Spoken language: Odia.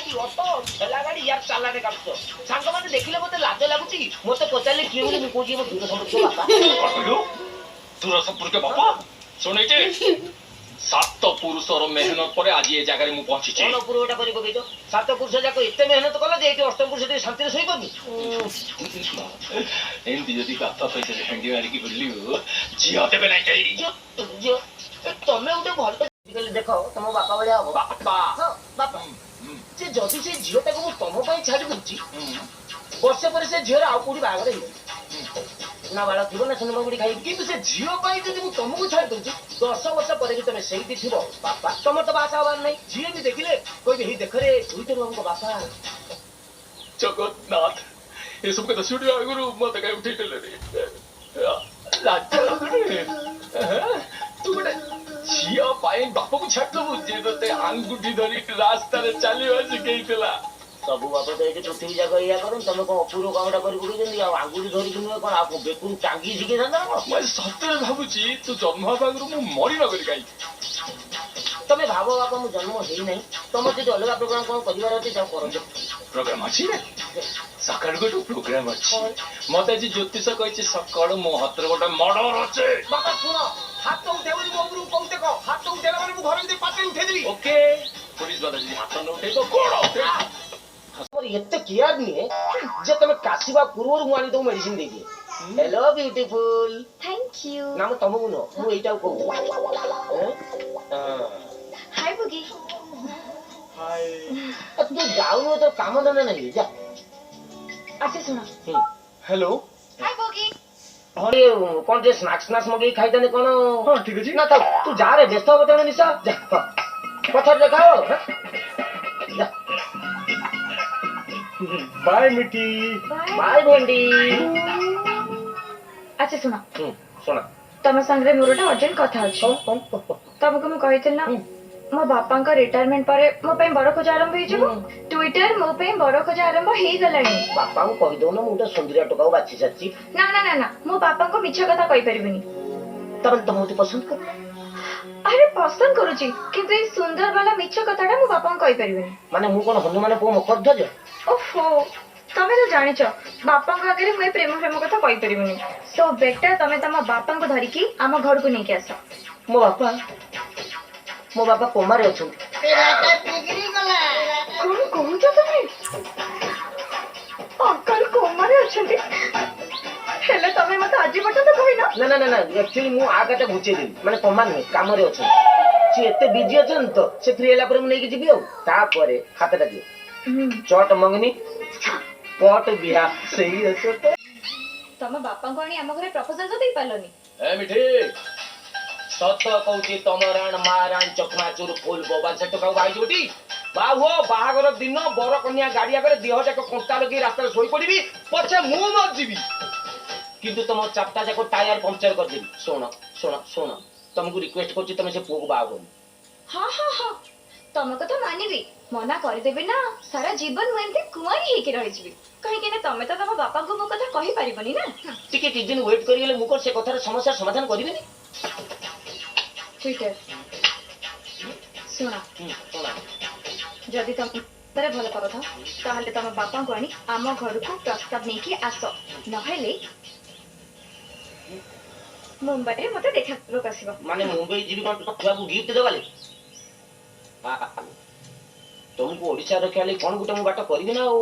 ଗାଡି, ଅଟୋ, ଠେଲା ଗାଡି, ୟାର ଚାଲାଣେ କାଟୁଛ। ସାଙ୍ଗମାନେ ଦେଖିଲେ ମତେ ଲାଜ ଲାଗୁଛି। ମତେ ପଚାରିଲେ କିଏ ବୋଲି, ମୁଁ କହୁଛି ମୋ ଦୂର ସମ୍ପର୍କୀୟ ବାପା। କଣ କହିଲୁ, ଦୂର ସମ୍ପର୍କୀୟ ବାପା? ଶୁଣିଛି, ସାତ ପୁରୁଷର ମେହନତ ପରେ ଆଜି ଏ ଜାଗାରେ ମୁଁ ପହଞ୍ଚିଛି। କଣ ପୂର୍ବଟା କରି ପକେଇଛ? ସାତ ପୁରୁଷ ଯାକ ଏତେ ମେହନତ କଲ ଯେ ଏଇଠି ଅଷ୍ଟମ ପୁରୁଷ ଟିକେ ଶାନ୍ତିରେ ଶୋଇପାରୁନି। ଏମିତି ଯଦି ବାପା ପଇସାରେ ହାଣ୍ଡି ମାରିକି ବୁଲିବୁ, ଝିଅ ଦେବେ ନାହିଁ କେହି। ଝିଅ, ଝିଅ ତମେ ଗୋଟେ ଭଲ ଦେଖ, ତମ ବାପା ଭଳିଆ ହବ। ବାପା? ହଁ, ବାପା। ଯେ ଯଦି ସେ ଝିଅଟାକୁ ମୁଁ ତମ ପାଇଁ ଛାଡି ଦଉଛି, ବର୍ଷେ ପରେ ସେ ଝିଅର ଆଉ କୋଉଠି ବାହାଘର ହେଇଯିବ, ନା ବାଳ ଥିବ ନା ସୁନମାଗୁଡି ଖାଇବି। କିନ୍ତୁ ସେ ଝିଅ ପାଇଁ ଯଦି ମୁଁ ତମକୁ ଛାଡି ଦଉଛି, 10 ବର୍ଷ ପରେ ବି ତମେ ସେଇଠି ଥିବ। ବାପା, ତମର ତ ବାହା ହବାର ନାହିଁ। ଝିଅ ବି ଦେଖିଲେ କହିବେ, ହେଇ ଦେଖରେ, ଟୁଇଟର ବାବୁଙ୍କ ବାପା। ଜଗନ୍ନାଥ, ଏସବୁ କଥା ଶୁଣିବା ଆଗରୁ ମତେ କାଇଁ ଉଠେଇ ଦେଲେନି? ଲାଜ ଲାଗୁନି? ତୁ ଗୋଟେ ଝିଅ ପାଇଁ ବାପକୁ ଛାଡ଼ିଦବୁ, ଯିଏ ତତେ ଆଙ୍ଗୁଠି ଧରି ରାସ୍ତାରେ ଚାଲିବା ଶିଖେଇଥିଲା? ସବୁ ବାପ ତ ଏଇଠି ପୃଥିବୀ ଯାକ ଏଇଆ କରନ୍ତି। ତମେ କଣ ଅପୂର୍ବ କାମଟା କରି ପକେଇଛନ୍ତି? ଆଉ ଆଙ୍ଗୁଠି ଧରିକି ନୁହେଁ କଣ, ଆଉ ବେକରୁ ଟାଙ୍ଗି ଶିଖେଇଥାନ୍ତା ନା କଣ? ମୁଁ ଆଜି ସତରେ ଭାବୁଛି, ତୁ ଜନ୍ମ ହେବା ଆଗରୁ ମୁଁ ମରି ନଗଲି କାହିଁକି? ତମେ ଭାବ ବାପା, ମୁଁ ଜନ୍ମ ହେଇନାହିଁ। ତମର ଯଦି ଅଲଗା ପ୍ରୋଗ୍ରାମ କଣ କରିବାର ଅଛି, ତାକୁ କରନ୍ତୁ। ପ୍ରୋଗ୍ରାମ ଅଛି ନା, ସକାଳୁ ଗୋଟେ ପ୍ରୋଗ୍ରାମ ଅଛି। ମତେ ଆଜି ଜ୍ୟୋତିଷ କହିଛି, ସକାଳୁ ମୋ ହାତରେ ଗୋଟେ ମର୍ଡର ଅଛି। ବାପା ଶୁଣ, ହାତ ଉଠେଇବନି ମୋ ଉପରକୁ। କହୁତେ କହ, ହାତ ଉଠେଇଲା ମାନେ ମୁଁ ଘର ଭିତରେ ପାଚେରୀ ଉଠେଇଦେବି। ଓକେ, ପୋଲିସ ବାଲା ଯଦି ହାତ ନ ଉଠେଇବ, ଗୋଡ଼ ଉଠେଇବ। ମୋର ଏତେ କେୟାର ନିଏ ଯେ ତମେ କାଶିବା ପୂର୍ବରୁ ମୁଁ ଆଣି ତମକୁ ମେଡିସିନ ଦେଇଦିଏ। Hello beautiful. Thank you. ନା, ମୁଁ ତମକୁ ନୁହଁ, ମୁଁ ଏଇଟାକୁ କହୁଥିଲି। ହାଇ ବୁଗି। ତୁ ଯାଉନୁ, ତୋର କାମ ଧନ୍ଦା ନାହିଁ, ଯା। ଆଚ୍ଛା ଶୁଣ। ହ୍ୟାଲୋ। ହାଇ ବୁଗି। ହଁ, ଟିକେ କଣ ଟିକେ ସ୍ନାକ୍ସ ସ୍ନାକ୍ସ ମଗେଇକି ଖାଇଥାନ୍ତେ କଣ? ହଁ, ଠିକ ଅଛି। ନା ଥାଉ, ତୁ ଯା ରେ, ବ୍ୟସ୍ତ ହବ ତେଣୁ ନିଶା। ଯା, ହଁ, ପଛରେ ଦେଖା ହବ, ଯା। ବାଏ ମିଠି। ବାଏ ଭେଣ୍ଡି। ଆଚ୍ଛା ଶୁଣ। ହୁଁ, ଶୁଣ। ତମ ସାଙ୍ଗରେ ମୋର ଗୋଟେ ଅର୍ଜେଣ୍ଟ କଥା ଅଛି। କଣ କଣ? ତମକୁ ମୁଁ କହିଥିଲି ନା, ମୋ ବାପାଙ୍କ ରିଟାୟାରମେଣ୍ଟ ପରେ ମୋ ପାଇଁ ବର ଖୋଜା ଆରମ୍ଭ ହେଇଯିବ? ଟ୍ୱିଟର, ମୋ ପାଇଁ ବର ଖୋଜା ଆରମ୍ଭ ହେଇଗଲାଣି। ବାପାଙ୍କୁ କହିଦଉନ, ମୁଁ ଗୋଟେ ସୁନ୍ଦରିଆ ଟୋକାକୁ ବାଛି ସାରିଛି। ନା ନା ନା ନା, ମୋ ବାପାଙ୍କୁ ମିଛ କଥା କହିପାରିବିନି। ତାମାନେ ତମେ ମତେ ପସନ୍ଦ କର? ଆରେ ପସନ୍ଦ କରୁଛି, କିନ୍ତୁ ଏଇ ସୁନ୍ଦର ବାଲା ମିଛ କଥାଟା ମୁଁ ବାପାଙ୍କୁ କହିପାରିବିନି। ମାନେ ମୁଁ କଣ ହନୁମାନ ପୁଅ ମକରଧ୍ୱଜ? ଓହୋ, ତମେ ତ ଜାଣିଛ, ବାପାଙ୍କ ଆଗରେ ମୁଁ ଏ ପ୍ରେମ ଫ୍ରେମ କଥା କହିପାରିବିନି। ସୋ ବେଟର ତମେ ତମ ବାପାଙ୍କୁ ଧରିକି ଆମ ଘରକୁ ନେଇକି ଆସ। ମୋ ବାପା କୋମାରେ ଅଛନ୍ତି। କଣ କହୁଛ ତମେ? ଅଙ୍କଲ କୋମାରେ ଅଛନ୍ତି? ହେଲେ ତମେ ମତେ ଆଜି ପର୍ଯ୍ୟନ୍ତ କହିନ? ନା ନା ନା ନା, ଆକ୍ଚୁଆଲି ମୁଁ ଆ କାଟା ଘୁଞ୍ଚେଇ ଦେଲି। ମାନେ କମା ନୁହେଁ, କାମରେ ଅଛନ୍ତି। ସେ ଏତେ ବିଜି ଅଛନ୍ତି ତ, ସେ ଫ୍ରି ହେଲା ପରେ ମୁଁ ନେଇକି ଯିବି। ଆଉ ତାପରେ ହାତଟା ଦିଅ। ଚଟ ମଙ୍ଗନି ପଟ ବିହା ସେଇ ଅଛି ତ। ତମ ବାପାଙ୍କୁ ଆଣି ଆମ ଘରେ ପ୍ରପୋଜାଲ ତ ଦେଇପାରିଲନି। ଏ ମିଠି, ସତ କହୁଛି, ତମ ରାଣ ମା ରାଣ ଚକମାଚୁର ଫୁଲ ବୋବାଲ, ସେ ଟୋକାକୁ ବାହା ହେଇଯିବଟି। ବାହା ହୁଅ, ବାହାଘର ଦିନ ବର କନ୍ୟା ଗାଡି ଆଗରେ ଦେହ ଯାକ କଣ୍ଟା ଲଗେଇ ରାସ୍ତାରେ ଶୋଇ ପଡିବି ପଛେ ମୁଁ ମରିଯିବି, କିନ୍ତୁ ତମ ଚାରିଟା ଯାକ ଟାୟାର ପଙ୍କଚର କରିଦେବି। ଶୁଣ ଶୁଣ ଶୁଣ, ତମକୁ ରିକ୍ୱେଷ୍ଟ କରୁଛି, ତମେ ସେ ପୁଅକୁ ବାହା ହୁଅନି। ହଁ ହଁ ହଁ, ତମ କଥା ମାନିବି। ମନା କରିଦେବି ନା, ସାରା ଜୀବନ ମୁଁ ଏମିତି କୁଆଁରୀ ହେଇକି ରହିଯିବି। କାହିଁକି ନା ତମେ ତ ତମ ବାପାଙ୍କୁ ମୋ କଥା କହିପାରିବନି ନା। ଟିକେ କିଛି ଦିନ ୱେଟ୍ କରିଗଲେ ମୁଁ କଣ ସେ କଥାର ସମସ୍ୟାର ସମାଧାନ କରିବିନି? ଟ୍ୱିଟର, ଶୁଣ। ଶୁଣ। ଯଦି ତମେ ଭଲ ପାଉଥାଅ, ତାହେଲେ ତମ ବାପାଙ୍କୁ ଆଣି ଆମ ଘରକୁ ପ୍ରସ୍ତାବ ନେଇକି ଆସ, ନହେଲେ ମୁମ୍ବାଇରେ ମତେ ଦେଖା କରିବାକୁ ଆସିବ। ମାନେ ମୁମ୍ବାଇ ଯିବି କଣ ଛୁଆକୁ ଗିଫ୍ଟ ଦେବାଲେ? ତମକୁ ଓଡିଶା ରଖିବା ଲାଗି କଣ ଗୋଟେ ମୁଁ ବାଟ କରିବି ନା ଆଉ।